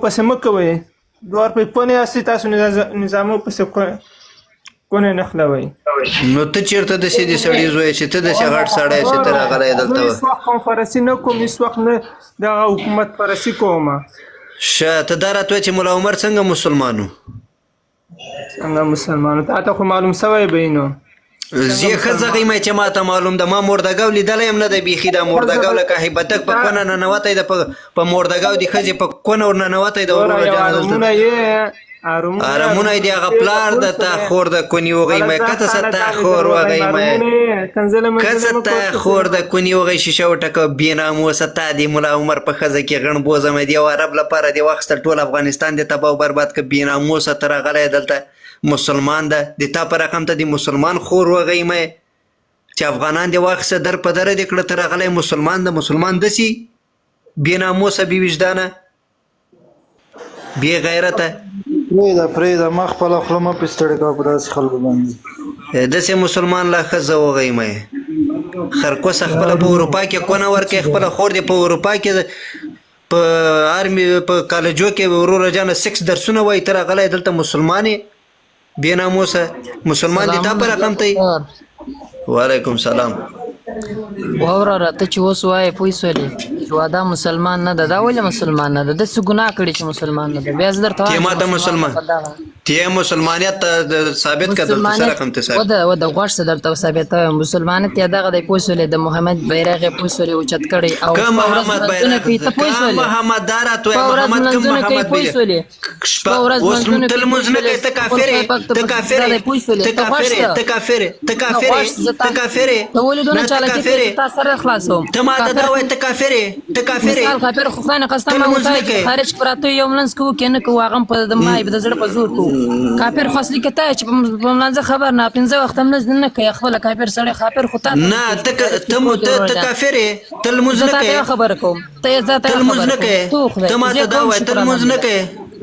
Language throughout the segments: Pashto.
پسې مه کوئ. دوار په کونې یاستئ، تاسو نظامو پسې کونې نه خلوئ. نو ته چیرته داسې د سړي زوی چې ته داسې غټ سړی چې ته راغلی زه دلته؟ هیڅ وخت قوم پرستي نه کوم، هیڅ وخت نه دغه حکومت پرستي کوم. شه، ته دا راته وایه چې ملا عمر څنګه مسلمان و؟ څنګه مسلمان؟ تا ته خو معلوم سوی به یې نو. زه ښه زغیم چې ما ته معلوم ده، ما مردګاو لیدلی هم نه دی بیخي. دا مردګاو لکه هیبتک په کونه ننوتی ده، په مردګاو د ښځې په کونه ورننوتی ده. وروره وروره یو جانه دلته ارمونه یې ارمونه دې هغه پلار ده تا خور د کوني وغیم، کته څه تا خور وغیم، کته تا خور د کوني وغی، شیشه وټکه بې ناموسه. تا دې ملا عمر په ښځه کې غڼ بوزم، دې یو عرب لپاره دې واخیستل، ټول افغانستان دې تباه او برباد که. بې ناموسه، ته راغلی دلته مسلمان ده، د تا په رقم ته د مسلمان خور وغیم چې افغانان دې واخیسته، در په دره دې کړه. ته راغلی مسلمان ده، مسلمان دسی بې ناموسه، بې وجدانه، بې غیرته. پرېږده پرېږده، ما خپله خوله مه پې ستړې کوه په داسې خلکو باندې. داسې مسلمان لا ښځه وغیمه خرکوسه، خپله په اروپا کې کونه ورکوي، خپله خور دې په اروپا کې په آرمي په کالجو کې وروره جانه سکس درسونه وایي، ته راغلی دلته مسلمان یې بې ناموسه، مسلمان دې تا په سلامونه رقم ته یې. وعلیکم سلام. وروره، ته چې اوس وایې پوه سولې چې واده مسلمان نه ده، دا ولې مسلمان نه ده؟ د څه ګناه کړې چې مسلمان نه ده؟ بیا زه درته ته وایم چې ماته مسلمان مسلمان ده په دغه ته مسلمانیت ته ثابت کړه، دلته څه مسلمانیت رقم ته ثابت وده وده غوښ څه درته ثابتوم. مسلمانیت یې دغه دی، پوه سولې، د محمد بیرغ یې پوه سولې اوچت کړی او که شپه ورځ محمد لمونځونه بیرغ کوي، ته پوه که سولې؟ محمد دا راته شپه وایه، ورځ محمد کوم لمونځونه کوي، محمد پوه بیرغ سولې؟ شپه شپه ورځ اوس لمونځونه ته کوي، پوه لمونځ نه سولې؟ کوې، ته خپل کافر خدای یې، پاک ته ته په کافر سجده یې، دی، پوه سولې؟ ته ته غوښ کافر یې، څه ته کافر یې، ته ته کافر غوښ یې، زه ته تا کافر یې، ته ولې دونه نه ته چالاکي کافر کوې یې، چې تا سره خلاصوم؟ ته ماته کافر دا وایې ته کافر یې، ته کافر یې، مثال کافر خو خدای نه ته قسم ما لمونځ وته نه چې کوې. خارج پراته یو ملنځ کوو کې نه کوو، هغه په د ما د زړه په زور کوو. کافر خو اصلي کته چې په ملنځ خبر نه پنځه وخت ملنځ نه کوي، خپل کافر سړی خافر خو تا ته نه ویل ته کېږي خارج کې ته پروت ته ورور ته جان. کافر یې، ته لمونځ زه نه تا ته کوې، یو خبره کوم، ته زه ته ته یو لمونځ خبره نه کوم، کوې، تو خدای ته ماته زه دا کوم وایې ته شکر لمونځ نه الحمدلله کوې،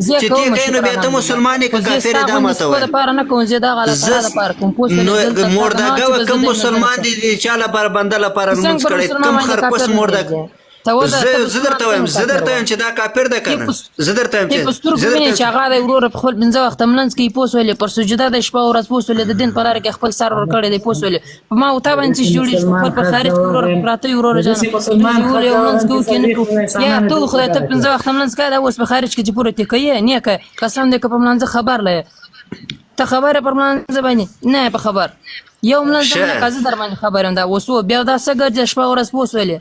زه چې ته کوم کوې نو شکر بیا ته الحمدلله مسلمان یې خو که زه کافر ستا یې، دا غوندې ماته سپو وایې. دپاره نه کوم، زه دغه الله زه تعالی دپاره کوم، پوه نو شولې؟ دلته تا ته نه مردګه چې وه زه کوم د مسلمان نظر دی د چا لپاره بنده لپاره ته لمونځ څنګه پر کړی مسلمان کوم باندې خرکوس کافر نه مردګ؟ کېږې؟ ته وده زه ته زه مسلمان درته وایم، څنګه زه کافر درته وه؟ وایم چې دا کافر ده ته کنه، په زه درته وایم ته چې په سترګو زه درته وینې وایم چې چې هغه دی وروره په خپل پنځه وخته ملنځ کوي، پوه سولې؟ پر سجده دی شپه او ورځ، پوه سولې؟ د دین په لاره کې خپل سر ورکړی دی، پوه سولې؟ په ما او تا باندې داسې څه جوړېږي؟ مسلمان خپل په ښځه خارج کې وروره وغیم، پراته وي وروره د جانه، داسې مسلمان دوی وروره ښځه یو ملنځ وغیم کوو چې کې نه 40 کوو. یا انسانانو ته دې خدای ته پیدا پنځه کړه. وخته ملنځ کوې، دا اوس په خارج کې چې پوره تې کوې نه کوې، قسم دی که په ملنځ خبر لې ته خبره پر ملنځ باندې نه یې په خبر یو ملنځ هم شه نه کا، زه در باندې خبر یم. دا اوس و بیا دا څه ګرځي شپه ورځ، پوه سولې؟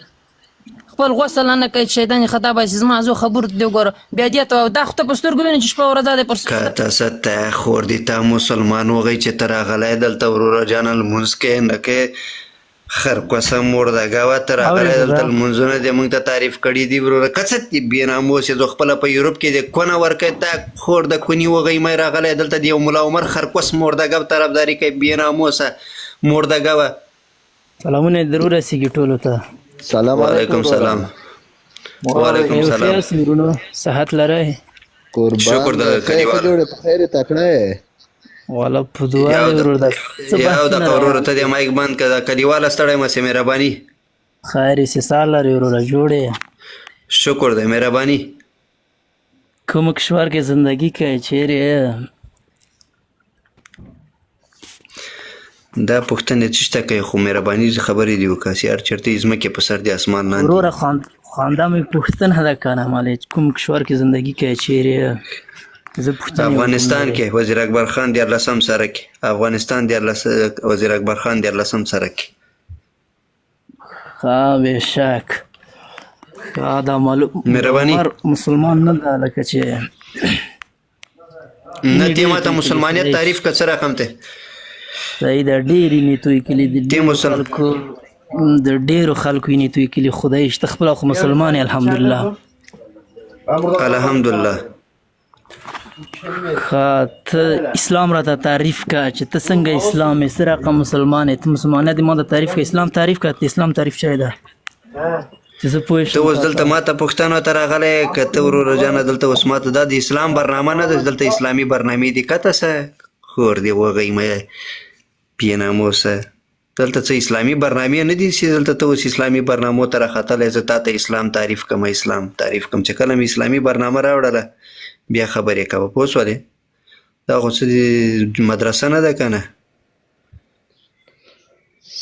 خپل غسل نه کوي، شیطان یې خطا باسي. زما زو خبرو ته دې وګوره، بیا دې ته دا خو ته په سترګو وینې چې شپه ورځ دا دی پر که ته څه ته خور دې تا مسلمان وغی چې ته راغلی دلته وروره جانه لمونځ کوې نه کوې، خرکوسه مردګه وه، ته راغلی اورېده دلته ده. لمونځونه دې موږ ته تعریف کړي دي وروره، که څه دې بې ناموسې زه خپله په یورپ کې دې کونه ورکوې، تا خور د کوني وغی مې راغلی دلته د یو ملا عمر خرکوس مردګه طرفداري کوي، بې ناموسه مردګه وه. سلامونه درو رسیږي ټولو ته. سلام علیکم وعلیکم سلام. وروره. وعلیکم یو ښه سلام. یاست ورونو، صحت لرئ؟ قربان شکر د دی، ښه ښه کلیوال جوړې په خیر یې، تکړه یې؟ والا په دعا یو دی د ورور، دا څه یو بحثونه دقه وروره، روان ته دې مایک بند که، دا کلیواله ستړی مه سې، مهرباني. خیر یې سال لري وروره، جوړې؟ شکر دی، مهرباني. کوم کشور کې زندگی کوي، چیرې یې؟ دا پوښتنې څه شته کوي، خو مهرباني خبرې دې وکړه چې هر چېرته یې ځمکې په سر دې اسمان لاندې. وروره خانده مې پوښتنه ده کنه، مالې کوم کشور کې زندگی کوي، چیرې یې؟ زه پوښتنې وکړم افغانستان لرې. کې وزیر اکبر خان 13 سرک، افغانستان 13 وزیر اکبر خان 13 سرک. ښه بېشک، ښه دا معلوم مهرباني. عمر مسلمان نه ده لکه چې نه اینې تی ډېرې ماته توی کړي مسلمانیت خدای تعریف که څه رقم ته؟ صحیح ده، ډېرې اینې توی کړي د تی ډېرو مسلم خلکو، د ډېرو خلکو اینې توی کړي. خدای شته خپله خو مسلمان یې الحمدلله. الحمدلله. ښه ته اسلام راته تعریف کا چې ته څنګه اسلام یې، څه رقم مسلمان یې ته، مسلمانیت دې ماته تعریف کا، اسلام تعریف کا، ته اسلام تعریف شوی ده چې زه پوه ته شم اوس تا دلته ته. ماته پوښتنه ته راغلی که ته وروره جانه دلته اوس ماته دا د اسلام برنامه نه ده، دلته اسلامي برنامې دي. کته سه خور دې وغیمه بې ناموسه. دلته څه اسلامي برنامې نه دي چې دلته ته اوس اسلامي برنامو ته راختلی، زه تا ته اسلام تعریف کوم، اسلام تعریف کوم. چې کله مې اسلامي برنامه راوړله بیا خبرې کوه، پوه شولې؟ دا خو څه دي مدرسه نه ده که نه؟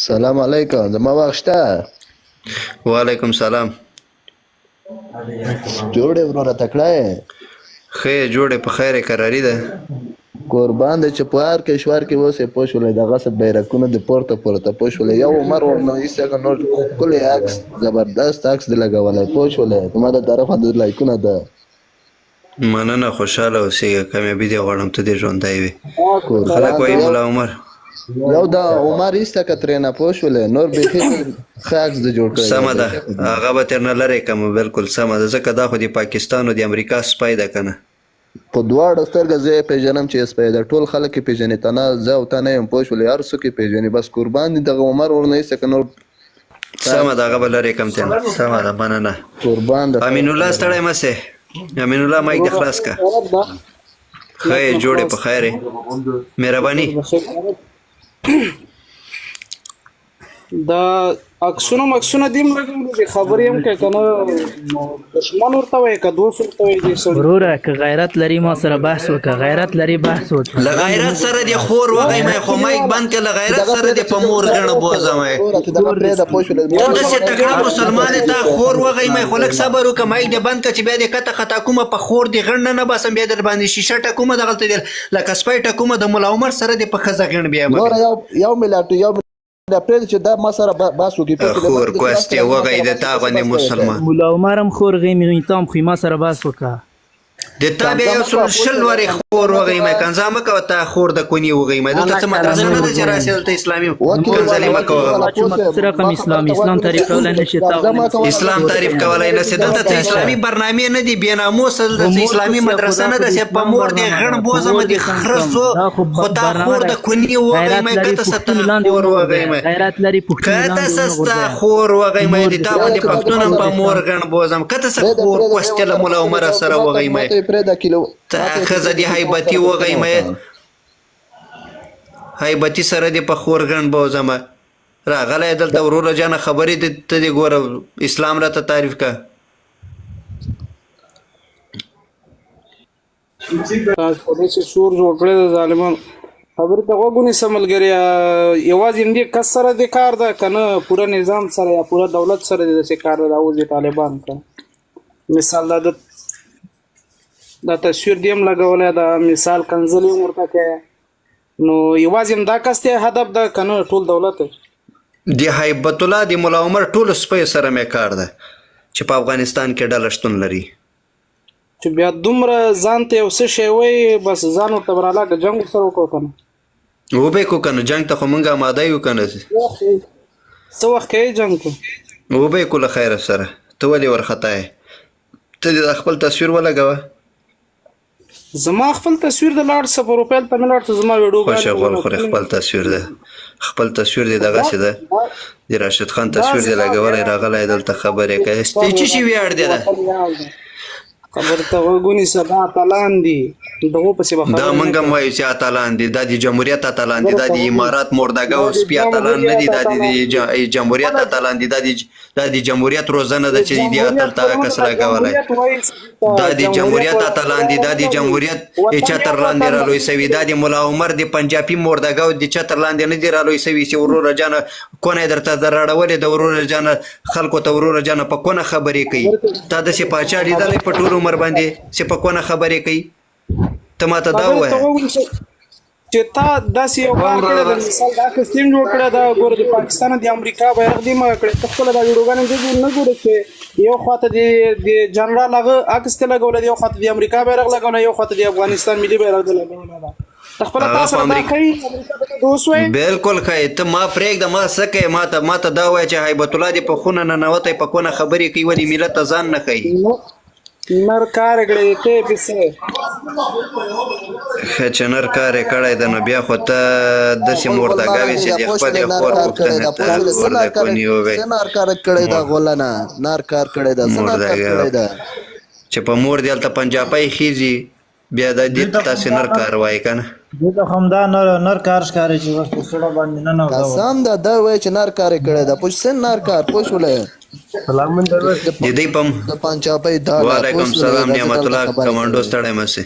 سلام علیکم، زما وخت شته؟ وعلیکم سلام. جوړ یې وروره، تکړه یې؟ ښه یې، جوړ یې، په خیر یې، کراري ده. قربان دی چې په هر کشور کې اوسې، پوه شولې، دغه څه بیرکونه د پورته پورته، پوه شولې. یو عمر ورنه ایسته که نور ښکلی عکس، زبردست عکس دې لګولی، پوه شولې. زما د طرفه د لایکونه ده. مننه، خوشحاله اوسېږه، کامیابي دې غواړم، ته دې ژوندی وي. قربان خلک وایي دی. ملا عمر یو دا عمر ایسته که ترېنه، پوه شولې، نور بیخي ښه عکس دې جوړ کړی دی. سمه ده، هغه به ترنه لرې کم. بالکل سمه ده، ځکه دا خو د پاکستان او د امریکا سپی ده که نه. په دواړو سترګه زه یې پېژنم چې سپی ده، ټول خلک یې پېژني، تنها زه او ته نه یم، پوه شولې، هر څوک یې پېژني. بس قربان دي دغه عمر ورنه ایسته که نور. سمه ده، هغه به لرې کم ترنه. سمه ده، مننه. قربان ده. امین الله ستړی مه سې امین الله، مایک دې خلاص که. ښه یې، جوړ یې، په خیر یې، مهرباني. دا عکسونه مکسونه دیم لګولي دي، خبرې هم کوي که نه، نو دښمن ورته وایي که دوست ورته وایي دې سړي. وروره که غیرت لري ما سره بحث وکړه، غیرت لري بحث وکړه. له غیرت سره دې خور وغیم، خو مایک بند که، له غیرت سره دې په مور غڼه بوزم. وروره ته دغه پرېږده، پوه شولې. ته داسې تکړه مسلمان یې، تا خور وغیم، خو لږ صبر وکړه، مایک دې بند که چې بیا دې کته خطا کومه، په خور دې غڼ نه باسم، بیا در باندې شیشه ټکومه، دغلته دې لکه سپی ټکومه، د ملا عمر سره دې په ښځه غڼ بیا مه. وروره یو ملت یو پرېږده چې دا ما سره بحث وکړي، پوه شولې. خور کوستې وغی د تا غوندې مسلمان. مولا عمر هم خور غیمي، ته هم خو ما سره بحث وکړه. د تا بیا یو سل 20 وارې خور وغیمه، کنځا مه کوه، تا خور د کونې وغیمه. دلته څه مدرسه نه ده چې راسې دلته اسلامي کنځلې مه کوه. څه رقم اسلام تعریف کولای نه شي تا؟ اسلام تعریف کولای نه شي، دلته څه اسلامي برنامې نه دي، بې ناموسه، دلته څه اسلامي مدرسه نه ده چې په مور دې غڼ بوزم دې خره سو، خو تا خور د کونې وغیمه، کته ستا خور وغیمه، غیرت لري پښتون کته ستا خور وغیمه، د تا باندې پښتون هم په مور غڼ بوزم، کته څه خور کوستې له ملا عمره سره وغیمه، تا ښځه دې هیبتي وغیمه، هیبتي سره دې په خور غڼ بوزمه. راغلی دلته وروره جانه، خبرې دې ته دې ګوره، اسلام راته تعریف که. تاسو خو داسې شور جوړ کړی دی ظالمانو. خبرې ته غوږ ونیسه ملګریا، یوازې همدې کس سره دې کار ده که نه پوره نظام سره یا پوره دولت سره دې داسې کار ده؟ دا اوس دې طالبان که مثال دا دا تصویر دې هم لګولی، دا مثال کنځلې هم ورته کوې، نو یوازې همدا کس دی هدف ده که نه ټول دولت دی؟ د هیبت الله د ملا عمر ټولو سپیو سره مې کار ده چې په افغانستان کې ډله شتون لري. چې بیا دومره ځان ته یو څه شی وایي، بس ځان ورته برالا که جنګ ورسره وکړو که نه؟ وبه کو که نه، جنګ ته خو مونږ اماده یو که نه. څه وخت کوې جنګ ته؟ وبه کو له خیره سره. ته ولې ورخطا یې؟ ته دې دا خپل تصویر ولګوه. زما خپل تصویر د لاړ څه پروفایل ته مې لاړ څه، زما ویډیوګانې خوشه غول خورې، خپل تصویر ده، خپل تصویر دې دغسې ده، د راشد خان تصویر دې لګولی، راغلی دلته خبرې کوې، ستې چی ویاړ دې ده؟ خبر ته غوږ ونیسه، دا اتلان دي، دغو پسې به دا خبرې مونږ نه هم وایو چې اتلان دي، دا د جمهوریت اتلان دي، دا د امارات مردګه او سپي اتلان نه دي، دا د جمهوریت اتلان دي، دا د جمهوریت روزنه ده چې دې اتل ته عکس لګولی، دا د جمهوریت اتلان دي، دا د جمهوریت چتر لاندې رالوی سوي، دا د ملا عمر د پنجابي مردګه او د چتر لاندې نه دي رالوی سوي چې وروره جانه کونه یې درته دراړولې ده، وروره جانه خلکو ته وروره جانه په کونه خبرې کوي. تا داسې پاچا لیدلی په ټول عمر باندې چې په کونه خبرې کوي؟ ته ماته دا خبرې ته ووایه. غوږ ونیسه چې تا داسې یو کار کړی دی، مثال دا کستیم جوړ کړی دا ګوره د پاکستان د امریکا بیرغ دی ما کړی، ته خپله دا ویډیوګانې دې نه ګورې چې یو خواته د جنرال هغه عکس ته لګولی دی، یو خواته د امریکا بیرغ لګولی، یو خواته د افغانستان ملي بیرغ دی لګولی ده، ته خپله تا هغه سره په دا امریکا ښيي امریکا ته دوست وایې؟ بالکل ښيي. ته ما پرېږده، ما څه کوې؟ ما ته دا وایه چې هیبت الله دې په خونه ننوتی په کونه خبرې کوي، ولې ملت ته ځان نه ښيي؟ نر کار یې کړی دی، ته یې پسې. ښه چې نر کار یې کړی دی نو بیا خو ته داسې مردګه وې چې د خپلې خور پوښتنه ته خور د کونې ووې. څه نر کار کړی دا غولنه، نر کار کړی دا، څه نر کار کړی دا چې په مور دې هلته پنجابی خېژي. بیا د دې تاسو نر کار وای کنه. دوی ته هم دا نر نر کار ښکاري چې بس په سړه باندې نه نوځه. قسم ده دا وای چې نر کار یې کړی ده پوه څه نر کار پوه شولې. د دې پم د پنجابۍ دا وعلیکم سلام نعمت الله کمانډو، ستړی مسی.